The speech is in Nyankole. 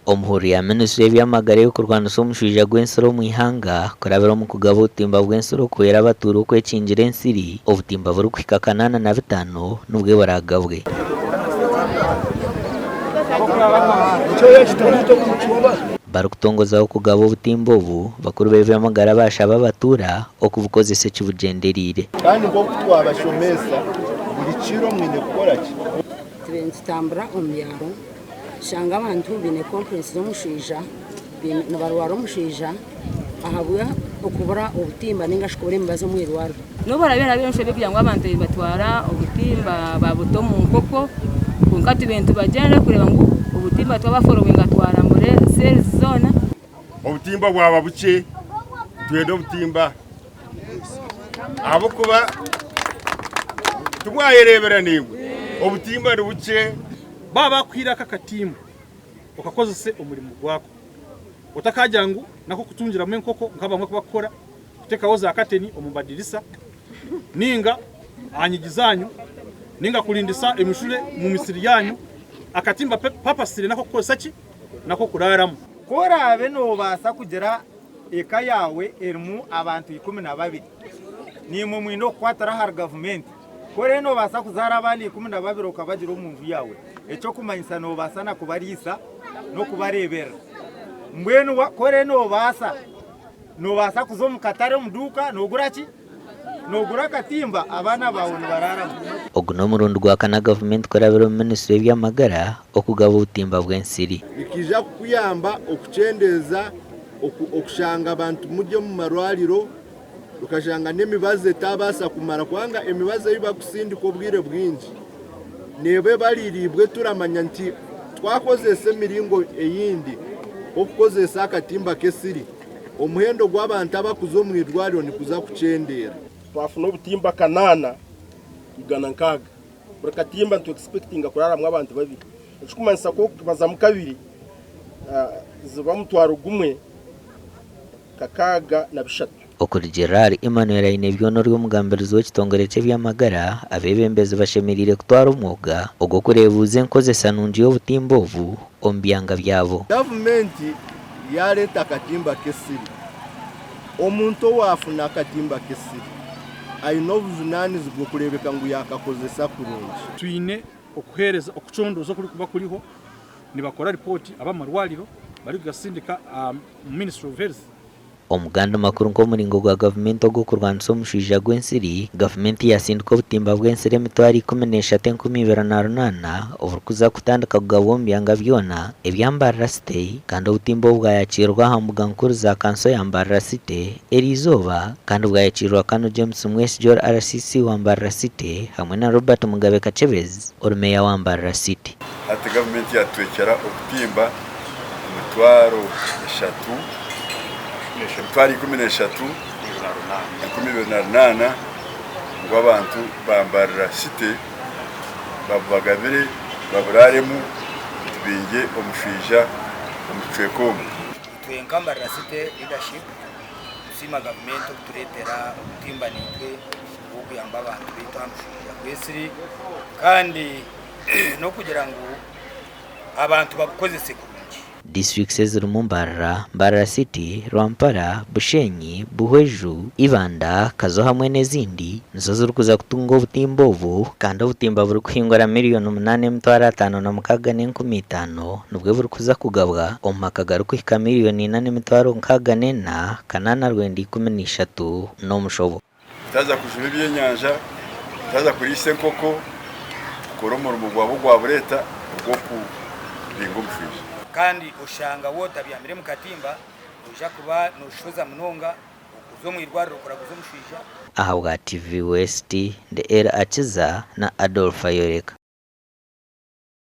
Omuhururu ya minisitule y'eby'amagara ey'okurwanisa omushwija gw'ensiri omu ihanga kurabira omu kugaba obutimba bw'ensiri okuhwera abatuura okwekingira ensiri, obutimba burikuhika 85 nibwo buraagabwe. Barikutongozaho okugaba obutimba obu, bakuru b'eby'amagara baashaba abatuura okubukozesa ekibugyendereire. Kandi nk'oku twabashomesa, buri kiro mwine kukora ki? Tube nitutambura omu byaro tushanga abantu baine complaints z'omushaija nibarwara omushaija ahabwa okubura obutimba ningashi kubura emibazi omu irwariro. N'obu haraabe hariho enshobe kugira ngu abantu nibatwara obutimba babuta omu nkoko kwonka tube nitubagyenda kureeba ngu obutimba twabaforowinga twarambura seeri zoona. Obutimba bwaba bukye twenda obutimba ahabw'okuba tibwayereebera naimwe obutimba ni bukye. Baaba bakuhaire aka akatimba okakozese omurimo gwako otakagira ngu nakokutungiramu enkoko nkabamwe okubakukora kutekaho za kateni omu madirisa ninga aha nyigi zanyu ninga kurindisa emijure omu misiri yanyu akatimba papasire nakokukozesa ki nakokuraaramu. Ku oraabe noobaasa kugira eka yaawe erimu abantu 12, naimwe mwine okukwatira ahari gavumenti. Ku oraabe noobaasa kuzaara abaana 12 okabagira omu nju yaawe, eky'okumanyisa noobaasa na kubariisa n'okubareeberera. Mbwenu ku oraabe noobaasa, noobaasa kuza omu katare omu duuka noogura ki? Noogura akatimba abaana baawe nibaraaramu. Ogu n'omurundi gwa kana gavumenti kurabira omu minisitule y'eby'amagara okugaba obutimba bw'ensiri. Nikiija kukuyamba okukyendeeza okushanga abantu muri omu marwariro okashanga n'emibazi etabaasa kumara kubanga emibazi ei bakusindika obwire bwingi neeba ebaririibwe turamanya nti twakozesa emiringo eyindi nk'okukozesa akatimba k'esiri omuhendo gw'abantu abakuza omu irwariro nikuza kukyendeera. Twafuna obutimba kanaana 160. Buri katimba nitu expectinga kuraaramu abantu babiri. Ekirikumanyisa ku orikubazamu kabiri ziba 1000 63. Okurugiirira ahari Emmanuel Ainebyona ori omugambirizi w'ekitongore ky'eby'amagara, abeebembezi bashemereire kutwara omwoga ogw'okureebuuza enkozesa nungi y'obutimba obu omu byanga byabo. Gavumenti yaareeta akatimba k'esiri. Omuntu owaafuna akatimba k'esiri aine obujunaanizibwa okureebeka ngu yaakakozesa kurungi. Twine okuheereza okucondooza okurikuba kuriho, nibakora ripooti ab'amarwariro barikugasindika aha Ministry of Health. Omu gandi makuru nk'omuringo gwa gavumenti ogw'okurwanisa omushwija gw'ensiri, gavumenti yaasindika obutimba bw'ensiri 138 008 oburikuza kutandika kugabwa omu byanga byona ebya Mbarara City kandi obutimba obu bwayakiirwa aha mbuga nkuru za kanso ya Mbarara City eriizooba kandi bwayakiirwa Kano James Mwesigye ori RCC wa Mbarara City hamwe na Robert Mugabe Kakyebezi ori Meeya wa Mbarara City. Hati gavumenti yatutwekyera obutimba 30,000, 132 800 ngu abantu ba Mbarara City babubagabire baburaaremu tubingye omushwija omu kicweka omu. Itwe nka Mbarara City Leadership nitusiima gavumenti okutureetera obutimba naitwe obw'okuyamba abantu baitu aha mushwija gw'ensiri kandi n'okugira ngu abantu babukozese kurungi. Disiturikiti ezirimu Mbarara, Mbarara City, Rwampara, Bushenyi, Buhweju, Ibanda, Kazo hamwe n'ezindi nizo zirikuza kutunga obutimba obu kandi obutimba burikuhingura miriyoni 8,506,500 nibwo burikuza kugabwa omu maka garikuhika miriyoni 4,604 813 n'omushobo. Taaza kujuba ebyenyanja, taaza kuriisa enkoko, kukora omurimo gwabo ogwa bureeta ogw'okubinga omushwija. Kandi oshanga waaba otabyamire omu katimba, noija kuba nooshoza munonga, okuza omu irwariro kuraguza omushwija. Ahabwa TV West, ndi Elly Akiza na Adolf Ayoreka.